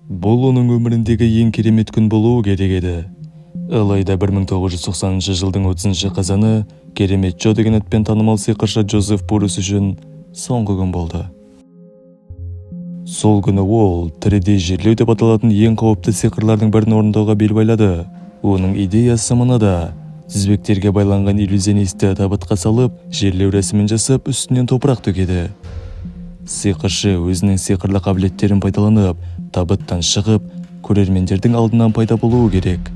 Бұл оның өміріндегі ең керемет күн болуы керек еді. Алайда 1990 жылдың 30 қазаны Керемет Джо деген атпен танымал сиқыршы Джозеф Бурус үшін соңғы күн болды. Сол күні ол тірідей жерлеу деп аталатын ең қауіпті сиқырлардың бірін орындауға бел байлады. Оның идеясы мынада: тізбектерге байланған иллюзионистті табытқа салып, жерлеу рәсімін жасап, үстінен топырақ төгеді. Сиқыршы өзінің сиқырлы қабілеттерін пайдаланып, табыттан шығып, көрермендердің алдынан пайда болуы керек.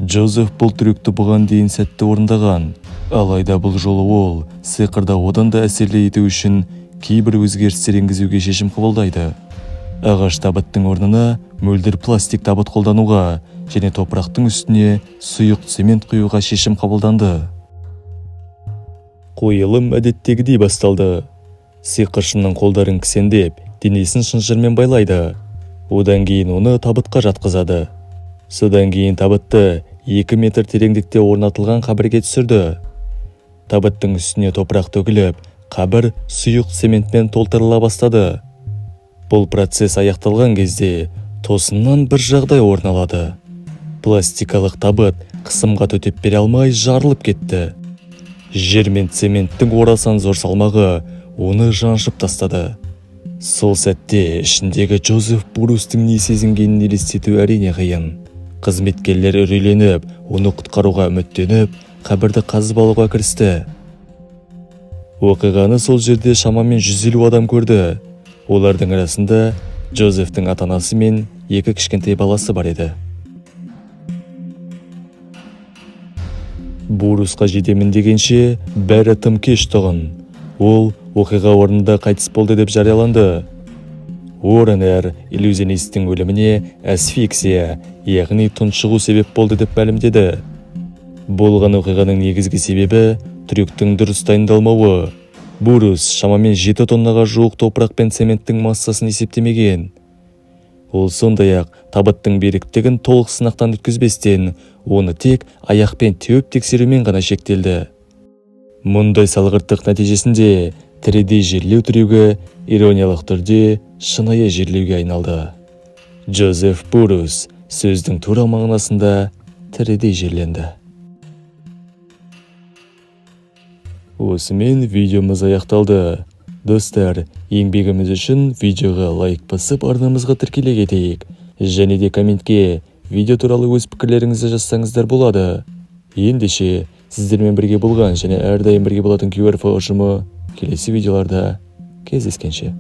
Джозеф бұл трюкті бұған дейін сәтті орындаған. Алайда бұл жолы ол сиқырды одан да әсерлі ету үшін кейбір өзгерістер енгізуге шешім қабылдайды. Ағаш табыттың орнына мөлдір пластик табыт қолдануға және топырақтың үстіне сұйық цемент құюға шешім қабылданды. Қойылым әдеттегідей басталды. Сиқыршының қолдарын кісендеп, денесін шынжырмен байлайды. Одан кейін оны табытқа жатқызады. Содан кейін табытты 2 метр тереңдікте орнатылған қабірге түсірді. Табыттың үстіне топырақ төгіліп, қабір сұйық цементпен толтырыла бастады. Бұл процесс аяқталған кезде тосыннан бір жағдай орын алады. Пластикалық табыт қысымға төтеп бере алмай жарылып кетті. Жер мен цементтің орасан зор салмағы оны жаншып тастады. Сол сәтте ішіндегі Джозеф Бурустың не сезінгенін елестету әрине қиын. Қызметкерлер үрейленіп, оны құтқаруға үміттеніп, қабірді қазып алуға кірісті. Оқиғаны сол жерде шамамен 150 адам көрді. Олардың арасында Джозефтің ата-анасы мен екі кішкентай баласы бар еді. Бурусқа жетемін дегенше, бәрі тым кеш тұғын. Ол оқиға орнында қайтыс болды деп жарияланды. Уорренер иллюзионисттің өліміне асфиксия, яғни тұншығу себеп болды деп мәлімдеді. Болған оқиғаның негізгі себебі трюктің дұрыс дайындалмауы. Бурус шамамен 7 тоннаға жуық топырақ пен цементтің массасын есептемеген. Ол сондай-ақ табыттың беріктігін толық сынақтан өткізбестен, оны тек аяқпен теуіп тексерумен ғана шектелді. Мұндай салғырттық нәтижесінде тірідей жерлеу трюгі ирониялық түрде шынайы жерлеуге айналды. Джозеф Бурус сөздің тура мағынасында тірідей жерленді. Осымен видеомыз аяқталды. Достар, еңбегіміз үшін видеоға лайк басып, арнамызға тіркеле кетейік. Және де комментке видео туралы өз пікірлеріңізді жазсаңыздар болады. Ендеше, сіздермен бірге болған және әрдайым бірге болатын QRF ұжымы келесі видеоларда кездескенше.